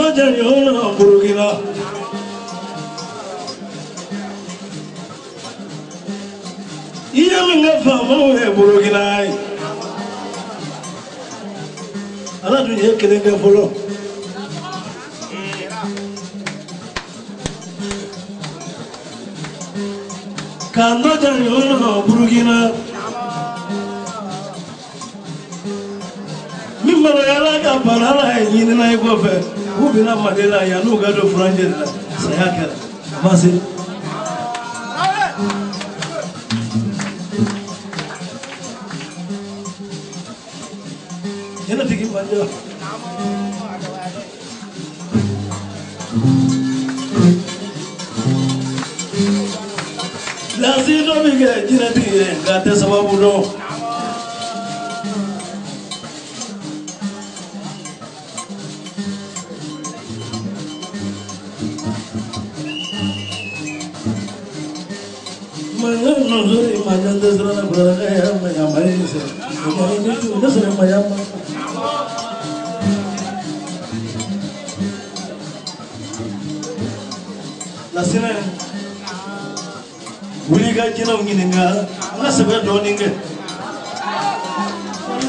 K'an dɔ jɛ ɲɔgɔn na Burukina. I ye min kɛ faamaw ye Burukina ye. Ala dun ye kelen kɛ fɔlɔ. K'an dɔ jɛ ɲɔgɔn na Burukina. Min maloyala ka bana la ye ɲinina i kɔfɛ k'u bɛna Mali la yan'u ka don furancɛ la saya kɛra a ma se. Jinɛtigi man ca. Lasi dɔ bɛ kɛ jinɛtigi ye nka a tɛ sababu dɔn. Lasinɛ wuli ka jinɛw ɲininka an ka sɛbɛn dɔɔnin kɛ.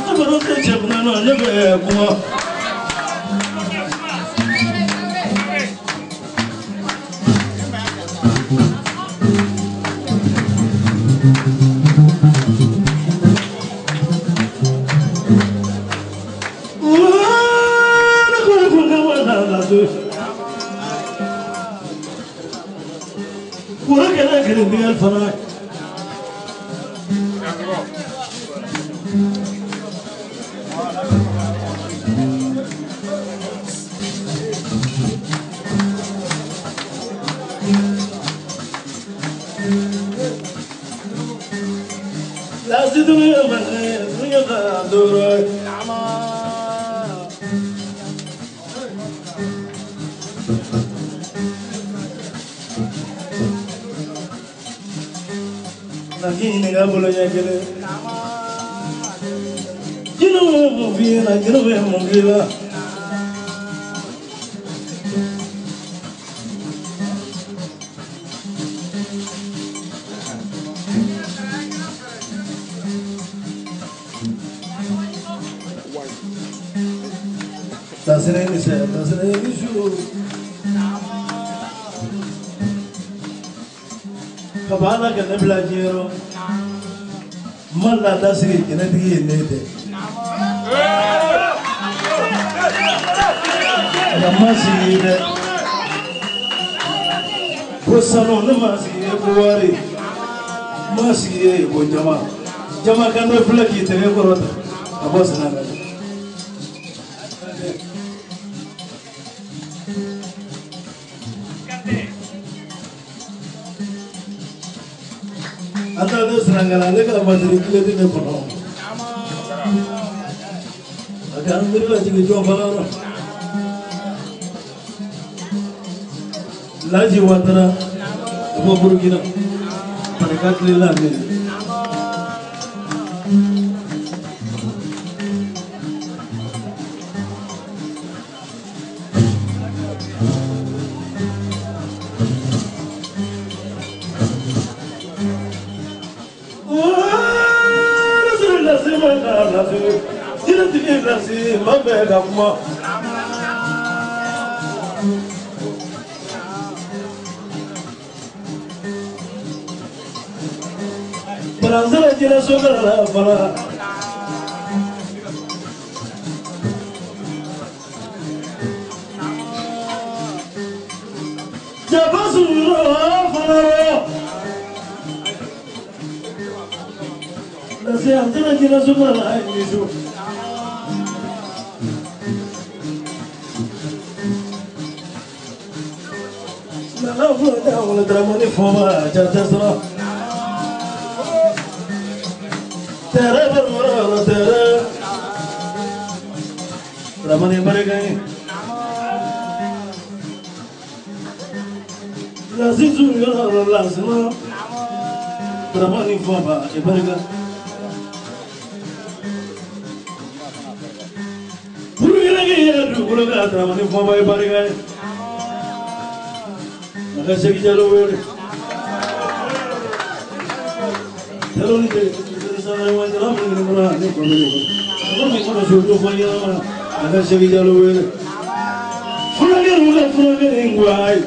Ne baro tɛ cɛ minɛ nɔ ne bɛ kuma. Kabala ka ne bila diɲɛ rɔ n ma laada sigi jɛnɛtigi ye ne tɛ nka n ma sigi dɛ ko sanu ne ma sigi ye ko wari n ma sigi ye ko jama jama kan dɔ filɛ k'i tɛgɛ kɔrɔta ka bɔ Senegal. An taara Senegal ale ka batiri kile di ne kɔnɔ a k'an miiri ka jigin jɔn fana rɔ Laji Watara ka bɔ Burukina barika tile la ne. Baranzara jinɛ sokala la fana. Jaba sunjata fana rɔ. Lase an tɛna jinɛ sokala la ye su. Nana fɔ da wala Dramani fɔba jate sɔrɔ. Tere baroro tere. Dramani barika ye. Lasisu yɔrɔ lasima. Dramani fɔba e barika. Burukina ye dugu Kulukulu ka Dramani Fɔnba ye barika ye. A ka Seki Jalo wele. Jalo ni tɛ a ka Seki Jalo wele. Furakɛ ka furakɛ in guwa ye.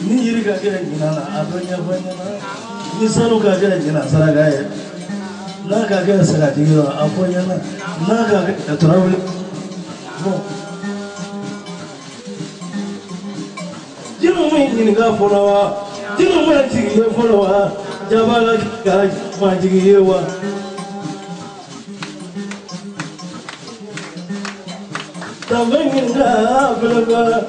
Ni yiri ka kɛ ɲinan na a bɛ ɲɛfɔ ɲɛna ni sanu ka kɛ ɲinan saraka ye n'a ka kɛ sagatigi ye a fɔ ɲɛna n'a ka kɛ tarawele bon jeliw ma ɲininka fɔlɔ wa jeliw ma jigi ye fɔlɔ wa jaba ka ma jigi ye wa. Danbe ɲininka fɔlɔ.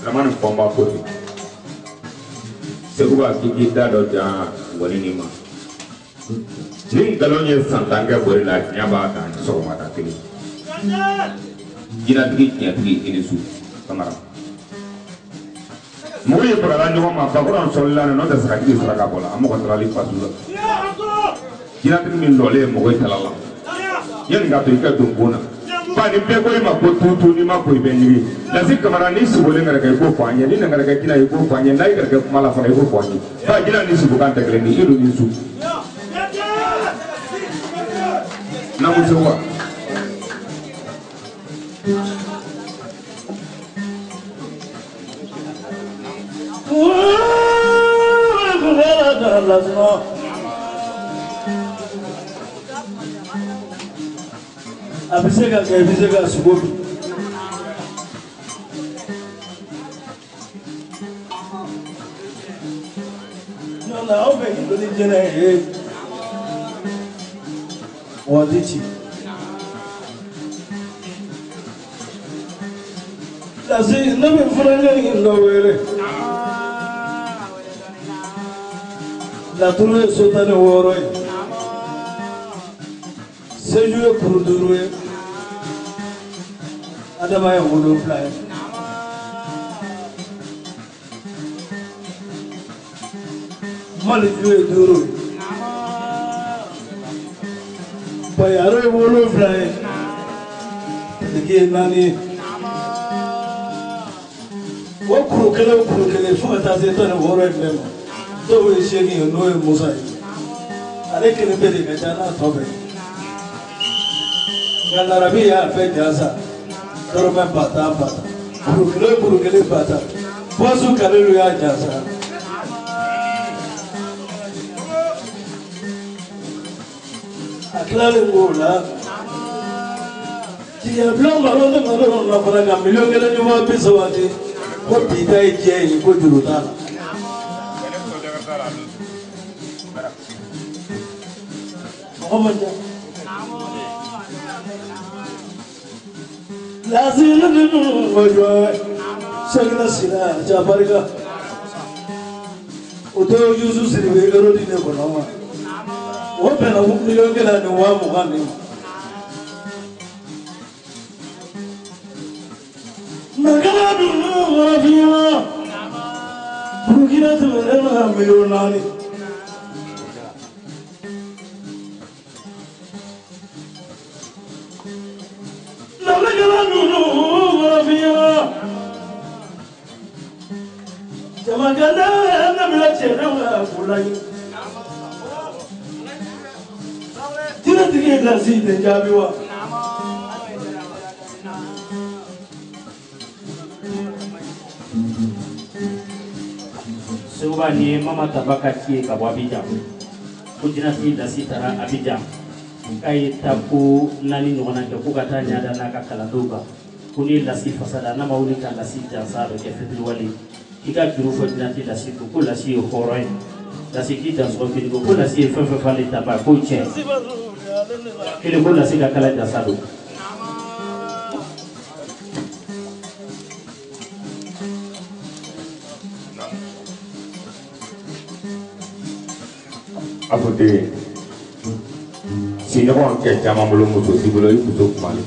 Dramani Fɔnba ko ten Sekuba k'i k'i da dɔ jan ngɔni nin ma ni nkalon ye san tan kɛ bori la tiɲɛ b'a kan sɔgɔmada kelen jinatigi tiɲɛtigi i ni su Kamara mɔgɔ ye bagala ɲɔgɔn ma bakɔrɔn sɔlila n'o tɛ sagatigi saraka bɔ la a mɔgɔ taarali fasu la jinatigi min lɔlen ye mɔgɔ tala la yanni ka to i ka don bon na ba ni bɛɛ ko i ma ko tutu n'i ma ko i bɛ ɲigi Lasi Kamara ni sigolen kɛrɛkɛ i k'o fɔ an ye ni nɛgɛrɛkɛ jinɛ i k'o fɔ an ye n'a ye kɛrɛkɛ kuma la fana i k'o fɔ an ye ba jinɛ ni sigokan tɛ kelen ye i dun ni su namuso wa. A bɛ se ka kɛ i bɛ se ka sogo dun. N'o tɛ aw bɛ don ni jɛnɛ ye waati ci. Lasi ne bɛ furakɛ in dɔ wele. Laturu ye so 16 ye. Seju ye kuru 5 ye. Adama ye 7 ye. Mali ju ye 5 ye. Bayaro ye 7 ye. Tigi ye 4 ye. O kuru kelen o kuru kelen fo ka taa se 16 in bɛɛ ma. Dɔw ye 8 ye n'o ye Musa ye. Ale kelen bɛɛ de ka ca n'a tɔ bɛɛ ye. Nka larabi y'a bɛɛ jansa. Dɔrɔmɛ 10,000 10,000. Kuru kelen o kuru kelen 10,000. Bɔsu Kalilu y'a jansa. A tilalen k'o la. Jigiya malo ne malo na fana ka 1,030 000 di. Ko bi ta ye jɛ ye ko juru t'a la. Mɔgɔ man ca. Lasili ninnu ko jɔ Sɛkina Sina ja barika. O tɛ Yusu Sidibe Erodi ne kɔnɔ wa. O bɛnna 1,020 000 de ma. Nakala dunu warafiya. Burukina tɛmɛnen na 4 million. Nakala dunu warafiya. Jamakala nabila cɛdenw ka kula ye. Jinɛtigi ye lasi tɛ jaabi wa. Seguba ni ye Mama Taba ka ci ye ka bɔ Abidjan. Ko jinɛtigi lasi taara Abidjan. K'a ye taa ko 4 ɲɔgɔnna kɛ ko ka taa ɲada n'a ka kalandenw kan. Ko n'i ye lasi fasa da n'a ma wuli ka lasi jansa a bɛ kɛ fitiriwale. K'i ka juru fɔ jinɛtigi lasi ko ko lasi ye hɔrɔn ye. Lasi k'i dansɔgɔ kelen ko ko lasi ye fɛn fɛn f'ale ta ba k'o tiɲɛ. Kelen ko lasi ka kala jansa don. A fɔ ten siɲɔgɔn kɛ caman bolo muso t'i bolo i muso kumalen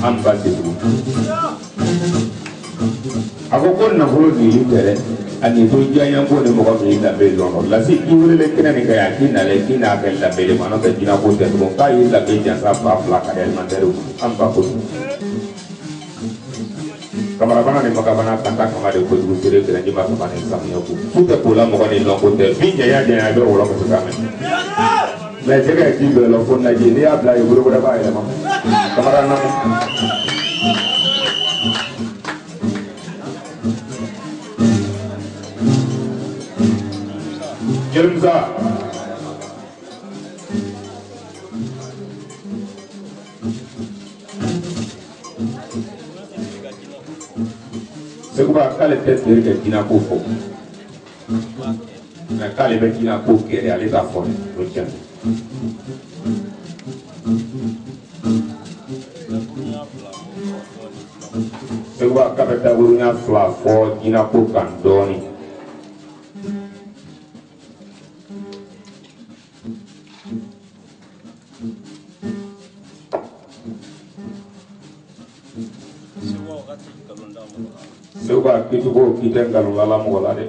an ba sedugu. A ko ko nafolo nili tɛ dɛ ani to diyaɲɛ ko ni mɔgɔ min y'i danbe dɔn lasi i welelen kɛnɛ nin kan yan k'i nalen k'i n'a kɛ danbe de ma n'o tɛ jinɛ ko tɛ tugun k'a y'i danbe jansa 2000 ka di alimentaire an ba ko kamarabana ni makabana kanta kama de kojugu seere gɛrɛnji ma kama ni samiya ko su tɛ ko la mɔgɔ ni lɔn ko tɛ bin janya janya i bɛ wɔlɔ ka se k'a mɛn mɛ jɛgɛ ye ji bɛɛ lɔ fo naji n'i y'a bila yen bolo wɛrɛ b'a yɛlɛma kamara na. Jelimusa Seguba k'ale tɛ feere kɛ jinɛ ko fɔ mɛ k'ale bɛ jinɛ ko kɛ de ale t'a fɔ dɛ o tiɲɛ. Seguba k'a bɛ dakuruɲa 2 fɔ jinɛ ko kan dɔɔnin. Seguba k'i ko k'i tɛ nkalon lala mɔgɔ la dɛ.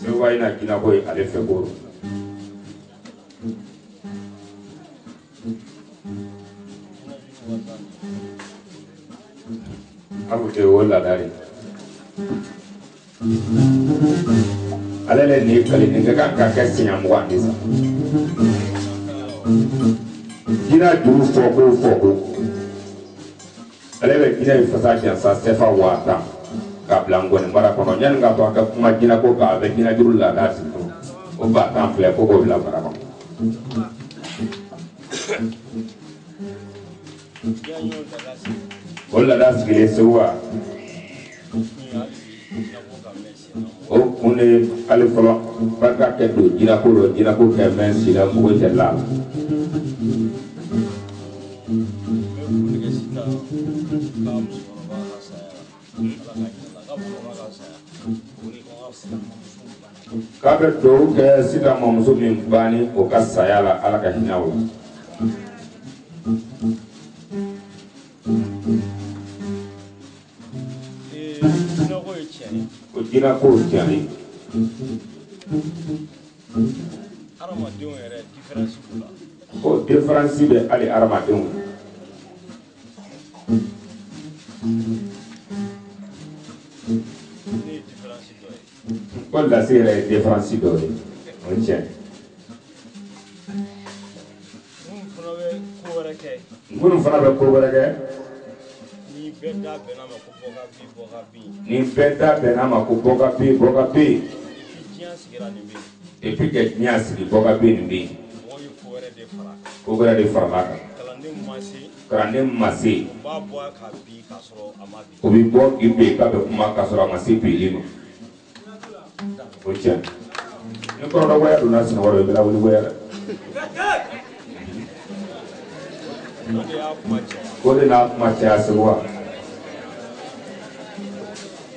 Seguba ye na jinɛ ko ye ale fɛ ko. A ko ten o ye laada ye. Ale yɛrɛ nin ye kale nin ka kan ka kɛ siɲɛ 20 de sa. Jinɛ juru fɔ ko fɔ ko. Ale bɛ jinɛ in fasa jansa sɛfa 10,000 k'a bila ngɔni mara kɔnɔ yanni k'a to a ka kuma jinɛ ko kan a bɛ jinɛ juru laada sigi fɔlɔ o 10,000 filɛ ko k'o bila bara kɔnɔ. O laada sigilen Seguba o kun de ye hali fɔlɔ barika kɛ don jinɛ ko rɔ jinɛ ko kɛ mɛn si la mɔgɔ tɛ la. K'a bɛ dugawu kɛ Sita mamuso min banni o ka saya la Ala ka hinɛ o la. tiɲɛ ye. Ko jinɛ ko tiɲɛ ye. Hadamadenw yɛrɛ différence b'u la. Ko différence bɛ hali hadamadenw. Ne ye différence dɔ ye. Ko Lasi yɛrɛ ye différence dɔ ye. O ye tiɲɛ. Minnu fana bɛ ko wɛrɛ kɛ. Minnu fana bɛ ko wɛrɛ kɛ. Ni bɛɛ da bɛnna ma ko bɔ ka bin bɔ ka bin. Ni bɛɛ da bɛnna ma ko bɔ ka bin bɔ ka bin. Diɲɛ sigira nin bɛ yen. Depuis que diɲɛ sigi bɔ ka bin nin bɛ yen. Mɔgɔw ye ko wɛrɛ de fara a kan. Ko wɛrɛ de farala a kan. Kalanden ma se. Kalanden ma se. O b'a bɔ ka bin k'a sɔrɔ a ma bin. O bɛ bɔ k'i bin k'a bɛ kuma k'a sɔrɔ a ma se binli ma. O tiɲɛ. Ni kɔrɔdɔgɔya donna sunɔgɔ la i bɛ lawuli goya dɛ. O de y'a kuma caya. O de n'a kuma caya Segu wa.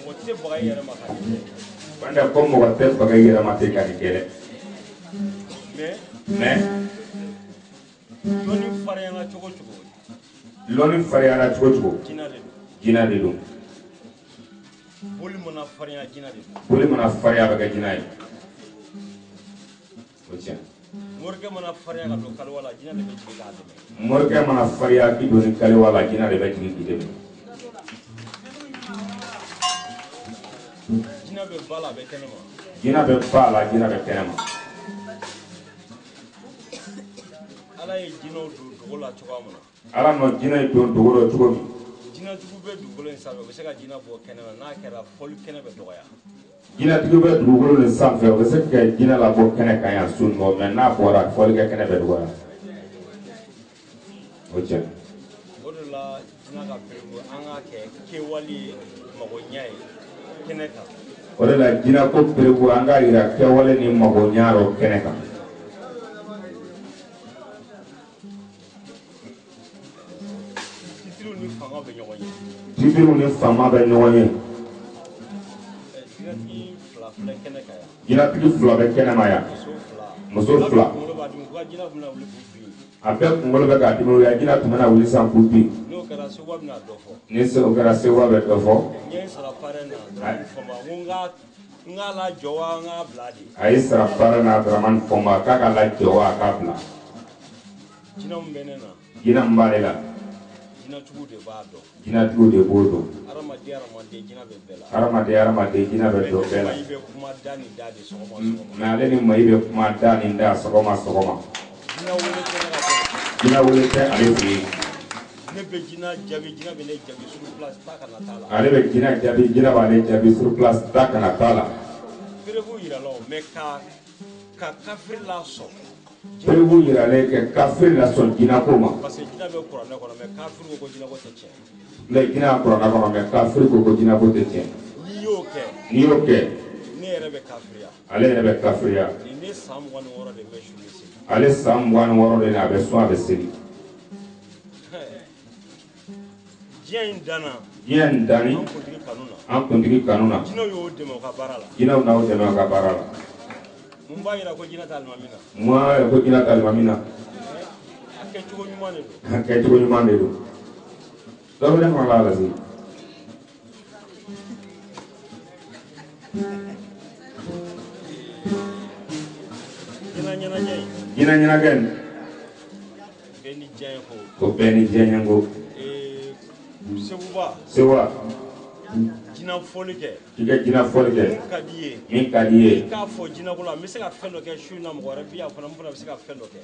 Mɔgɔ tɛ baga i yɛrɛ ma ka nin kɛ. Wanda ko mɔgɔ tɛ baga i yɛrɛ ma ten ka nin kɛ dɛ. Mais. Lɔnni farinyana cogo cogo. Lɔnni farinyana cogo cogo. Jinɛ de don. Jinɛ de don. Boli mana farinya jinɛ de don. Boli mana farinya a bɛ kɛ jinɛ ye. O tiɲɛ. Morikɛ mana farinya ka don kaliwa la jinɛ de bɛ jigin k'a dɛmɛ. Morikɛ mana farinya k'i don kaliwa la jinɛ de bɛ jigin k'i dɛmɛ. Jinɛ bɛ ba la a bɛ kɛnɛ ma. Jinɛ bɛ ba la jinɛ bɛ kɛnɛ ma. Ala ye jinɛw don dogo la cogoya min na. Ala nɔ jinɛ don dogo la cogo min. Jinɛtigiw bɛ dugukolo in sanfɛ u bɛ se ka jinɛ bɔ kɛnɛ ma n'a kɛra fɔli kɛnɛ bɛ dɔgɔya. Jinɛtigiw bɛ dugukolo nin sanfɛ u bɛ se ka jinɛ labɔ kɛnɛ kan yan su nɔ mɛ n'a bɔra fɔlikɛ kɛnɛ bɛ dɔgɔya. O tiɲɛ. O de la jinɛ ka perewu an k'a kɛ kɛwale ye magoɲɛ ye kɛnɛ kan. O de la jinɛ ko perewu an k'a yira kɛwale ni magoɲɛ rɔ kɛnɛ kan. Titiriw ni fanga bɛ ɲɔgɔn ye. Titiriw ni fanga bɛ ɲɔgɔn ye. Jinɛtigi fila filɛ kɛnɛ kan yan. Jinɛtigi fila bɛ kɛnɛ ma yan. Muso fila. A bɛɛ kunkolo bɛ k'a dimi o ya jinɛ tun bɛna wuli sisan k'u bin. N'o kɛra Seguba bɛna dɔ fɔ. Ni o kɛra Seguba bɛ dɔ fɔ. N ye sara parɛ na Dramani Fɔnba n ko n k'a lajɔ wa n k'a bila de. A ye sara parɛ na Dramani Fɔnba k'a ka lajɔ wa a k'a bila. Jinɛ min bɛ ne na. Jinɛ min b'ale la. Jinɛtigiw de b'a dɔn. Jinɛtigiw de b'o dɔn. Hadamaden hadamaden jinɛ bɛ bɛɛ la. Hadamaden hadamaden jinɛ bɛ dɔ bɛɛ la. Mayi bɛ kuma da ni da de sɔgɔma sɔgɔma. Mɛ ale ni Mayi bɛ kuma da ni da sɔgɔma sɔgɔma. Jinɛ wele tɛ ne ka kɛ. Jinɛ wele tɛ ale fɛ yen. Ne bɛ jinɛ jaabi jinɛ bɛ ne jaabi sur place ta kana t'a la. Ale bɛ jinɛ jaabi jinɛ b'ale jaabi sur place ta kana t'a la. Perewu yirala o mɛ ka kafiri lasɔn. Perewu yiralen kɛ kafiri lasɔn jinɛko ma. Parce que jinɛ bɛ kuranɛ kɔnɔ mɛ kafiri ko ko jinɛko tɛ tiɲɛ. Mɛ jinɛ kuranɛ kɔnɔ mɛ kafiri ko ko jinɛko tɛ tiɲɛ. N'i y'o kɛ. N'i y'o kɛ. Ne yɛrɛ bɛ kafiriya. Ale yɛrɛ bɛ kafiriya. Nin ne san 26 de bɛ su ni seli. Ale san 26 de la a bɛ sun a bɛ seli. Diɲɛ in danna. Diɲɛ in danni. An kuntigi kanu na. An kuntigi kanu na. Jinɛw y'o dɛmɛ u ka baara la. Jinɛw n'aw dɛmɛ u ka baara la. Mun b'a yira ko jinɛ tɛ alimami na. Mun b'a yira ko jinɛ tɛ alimami na. A kɛcogo ɲuman de don. A kɛcogo ɲuman de don. Dɔ bɛ ne fana la Lasi. Jinɛ ɲɛnajɛ in. Jinɛ ɲɛnajɛ in. Bɛɛ ni diɲɛ ko. Ko bɛɛ ni diɲɛ ko. Seguba. Seguba. Jinɛ fɔli kɛ. K'i ka jinɛ fɔli kɛ. Min ka di i ye. Min ka di i ye. I k'a fɔ jinɛko la n bɛ se ka fɛn dɔ kɛ su in na mɔgɔ wɛrɛ bi yan fana n fana bɛ se ka fɛn dɔ kɛ.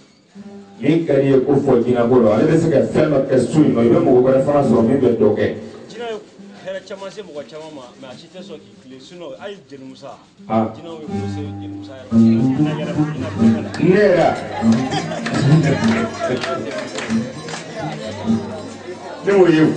Min ka di i ye ko fɔ jinɛko la ale bɛ se ka fɛn dɔ kɛ su in na i bɛ mɔgɔ wɛrɛ fana sɔrɔ min bɛ dɔ kɛ. Jinɛ ye hɛrɛ caman se mɔgɔ caman ma mɛ a si tɛ sɔn k'i tilen sinon hali Jeli Musa. Jinɛw ye ko se Jeli Musa yɛrɛ ma jinɛ yɛrɛ jinɛ bɛɛ la. Ne yɛrɛ. Ne m'o ye o.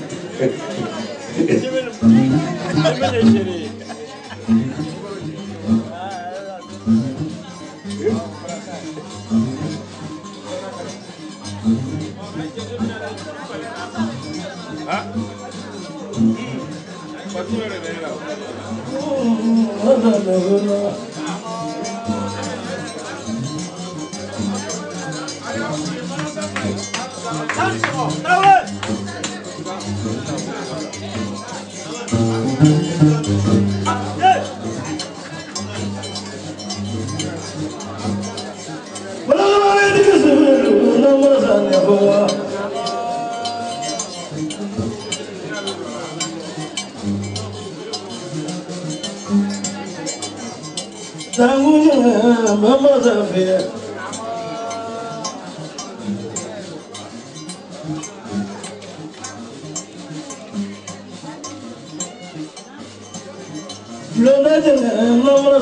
Mama Zafia. Mama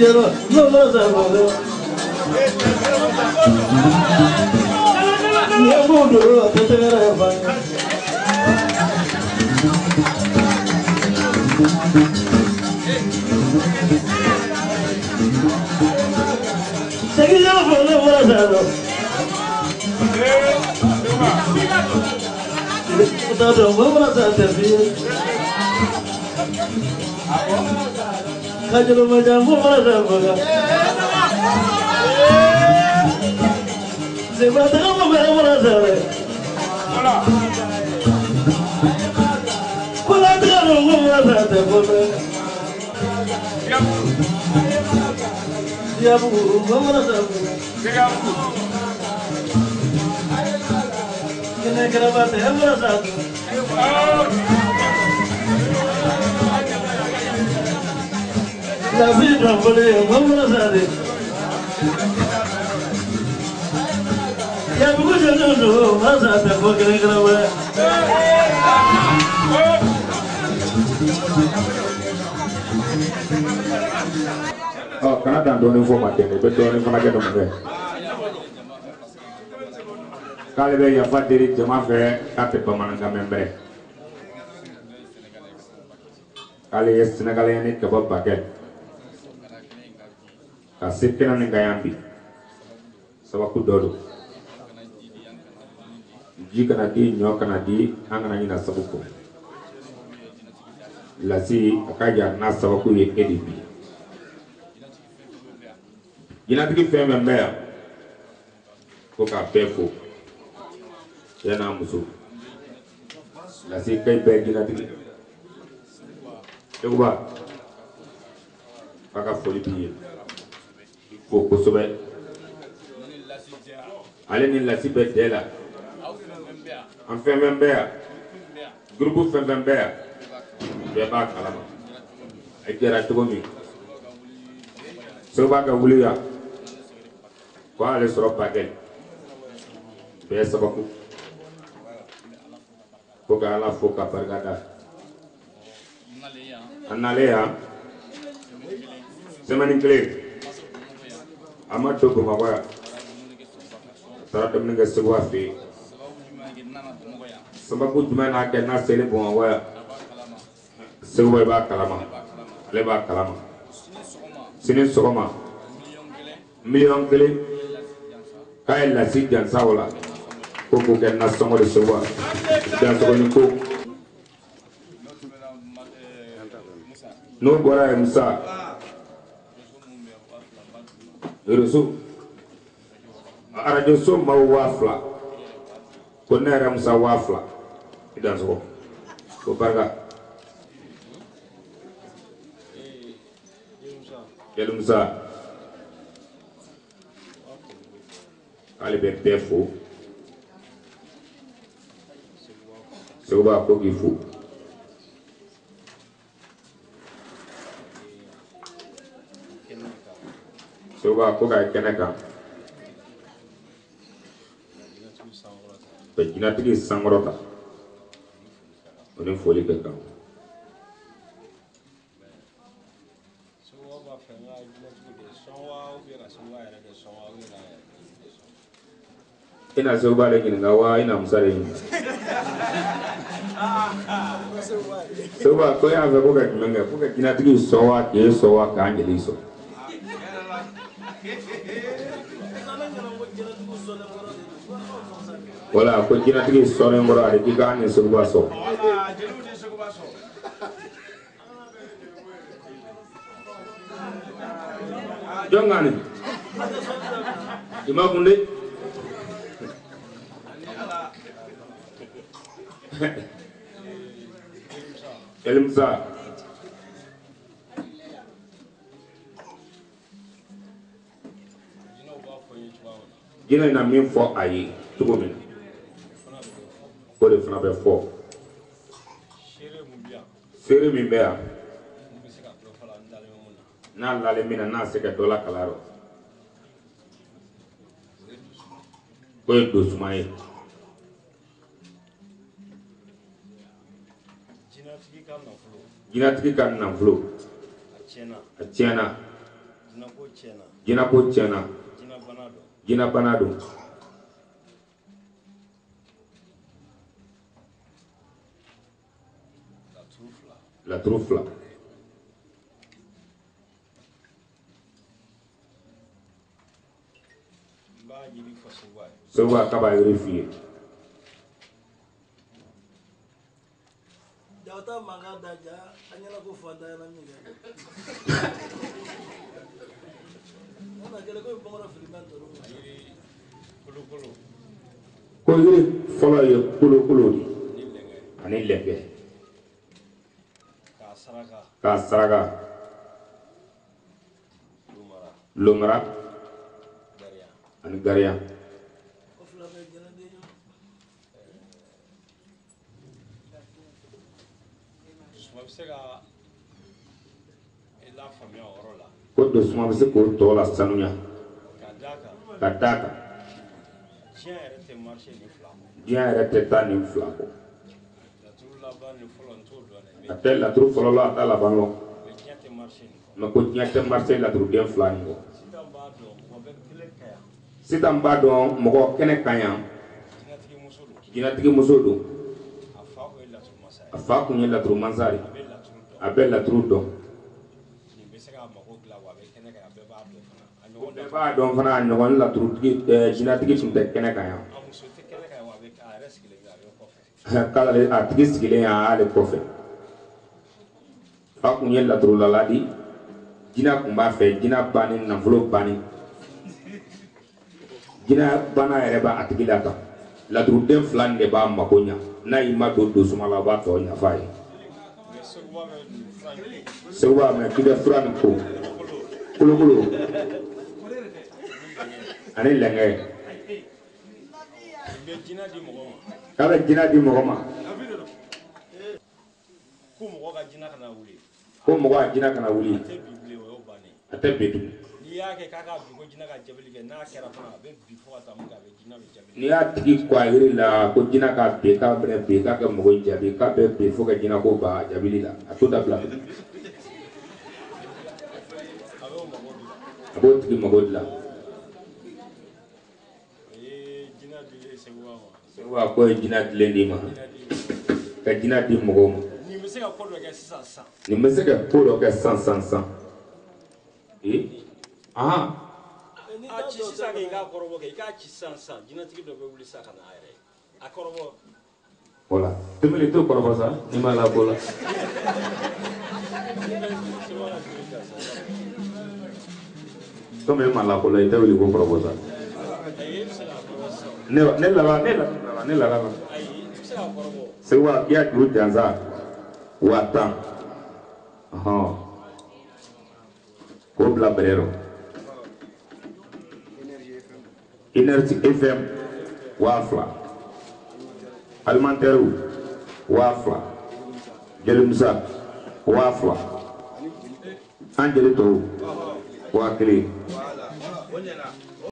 jalo no no sa bo ni abudu te te ra ba Segi jalo fo no bora sa do Ta do bora sa te fi Kajalo majambo bora sa boga Se mata como bora sa Kola tra no bora sa te boga Diabu bora sa boga Kene karabate bora sa La vida fue bora sa de Ya buku no no masa te boga kene karabate Ɔ kana dan dɔɔnin fɔ ma ten i bɛ dɔɔnin fana kɛ dɔ fɛ k'ale bɛ yafa deli jama fɛ k'a tɛ bamanankan mɛn bɛrɛ k'ale ye sɛnɛgalɛn ni kaba bakɛ ka se kɛnɛ nin kan yan bi sababu dɔ don ji kana di ɲɔ kana di an kana ɲina sabu kɔ lasi a ka jan n'a sababu ye e de bi jinɛtigi fɛn fɛn bɛ yan ko k'a bɛɛ fo cɛ n'a muso lasi ka bɛɛ jinɛtigi Seguba k'a ka foli b'i ye fo kosɛbɛ ale ni lasi bɛ dɛ la an fɛn fɛn bɛ yan gurupu fɛn fɛn bɛ yan bɛɛ b'a kalama a jɛra cogo min Seguba ka wuli yan ko ale sɔrɔ bakɛ bɛɛ sababu ko ka Ala fo ka barika da a nalen yan semaine kelen a ma don Bamakɔ yan a taara dumuni kɛ Seguba fɛ yen sababu jumɛn n'a kɛ n'a selen Bamakɔ yan Seguba b'a kalama ale b'a kalama sini sɔgɔma 1 million k'a ye lasi jansa o la ko k'o kɛ nasɔngɔ de Seguba dansɔgɔni ko n'o bɔra yen Musa rezo arajo so maaw 2000 ko ne yɛrɛ Musa 2000 i dansɔgɔ ko barika Jeli Musa k'ale bɛ bɛɛ fo Seguba ko k'i fo Seguba ko k'a kɛnɛ kan ka jinɛtigi sankɔrɔta o ni foli kɛ kan. I na Seguba de ɲininka wa i na Musa de ɲininka Seguba ko y'a fɛ ko ka jumɛn kɛ ko ka jinɛtigi sɔn wa k'e sɔn wa k'an jeli sɔn. Wala ko jinɛtigi sɔnnen kɔrɔ ale k'i k'an ni Seguba sɔn. Jɔn ka nin i ma kun de. Jeli Musa jinɛ na min fɔ a ye cogo min na o de fana bɛ fɔ seere min bɛ yan n'a lalen min na n'a se ka dɔ la kala rɔ k'o ye dosuma ye. Jinɛtigi ka nafolo a tiɲɛna Jinako tiɲɛna. Jinabana don. Laturu fila. Seguba k'a b'a yiri f'i ye. Jawata mankan da ja an ɲɛna ko fantanya min kɛ. Nana kɛlɛ ko in bamanan fili bɛ tɔɔrɔ. Ko yiri fɔlɔ ye kolokolo de ani lɛnkɛ. K'a saraka. Lomara. Ani gariya. Ko dosuma bɛ se k'o tɔ la sanuya. Ka d'a kan. Diɲɛ yɛrɛ tɛ taa nin fila kɔ. A tɛ laturu fɔlɔ la, a t'a laban lɔ. Mɛ ko diɲɛ tɛ marché laturuden fila nin kɔ. Sisan b'a dɔn mɔgɔ kɛnɛ kan yan. Jinɛtigi muso don. A fa kun ye laturu mansa de. A bɛ laturu dɔn. Bɛɛ b'a dɔn fana a ɲɔgɔn laturutigi jinɛtigi tun tɛ kɛnɛ kan yan. K'ale a tigi sigilen y'ale kɔfɛ. Fa kun ye laturulala di. Jinɛ kun b'a fɛ, jinɛ bannen, nafolo bannen. Jinɛ bana yɛrɛ b'a a tigi la tan. Laturuden fila nin de b'a mako ɲa. N'a y'i ma don dosuma la, a b'a tɔ ɲɛf'a ye. Seguba mɛ k'i bɛ fura nin ko. Kolokolo. Ani lɛnkɛ. K'a bɛ jinɛ di mɔgɔ ma. Ko mɔgɔ ka jinɛ kana wuli. Ko mɔgɔ ka jinɛ kana wuli. A tɛ bin tugun. N'i y'a kɛ k'a ka bin ko jinɛ ka jabili kɛ, n'a kɛra fana a bɛ bin fo ka taa mun kɛ, a bɛ jinɛ bɛ jabili. N'i y'a tigi kɔ a yiri la ko jinɛ ka bin, k'a bɛna bin, k'a kɛ mɔgɔ in jaabi, k'a bɛ bin fo ka jinɛ ko ban a jabili la, a t'o dabila. A b'o tigi mago dilan. Seguba ko ye jinɛ dilen d'i ma. Ka jinɛ di mɔgɔw ma. Nin bɛ se ka ko dɔ kɛ sisan sisan. Nin bɛ se ka ko dɔ kɛ sisan sisan sisan. Ee ahan. A ci sisan k'i k'a kɔrɔbɔ kɛ, i k'a ci sisan sisan, jinɛtigi dɔ bɛ wuli sisan ka na a yɛrɛ ye. A kɔrɔbɔ. Wala tɛmɛli t'o kɔrɔbɔ sa, n'i m'a labɔ la. Komi e m'a labɔ la, i tɛ wuli k'o kɔrɔbɔ sa. Ne lala ne lala ne lala. Seguba k'i y'a juru jansa 10,000. Ɔhɔn. K'o bila bɛrɛ rɔ. Énergie FM 2000. Alimentaire 2000. Jelimusa 2000. An jeli tɔw 1000.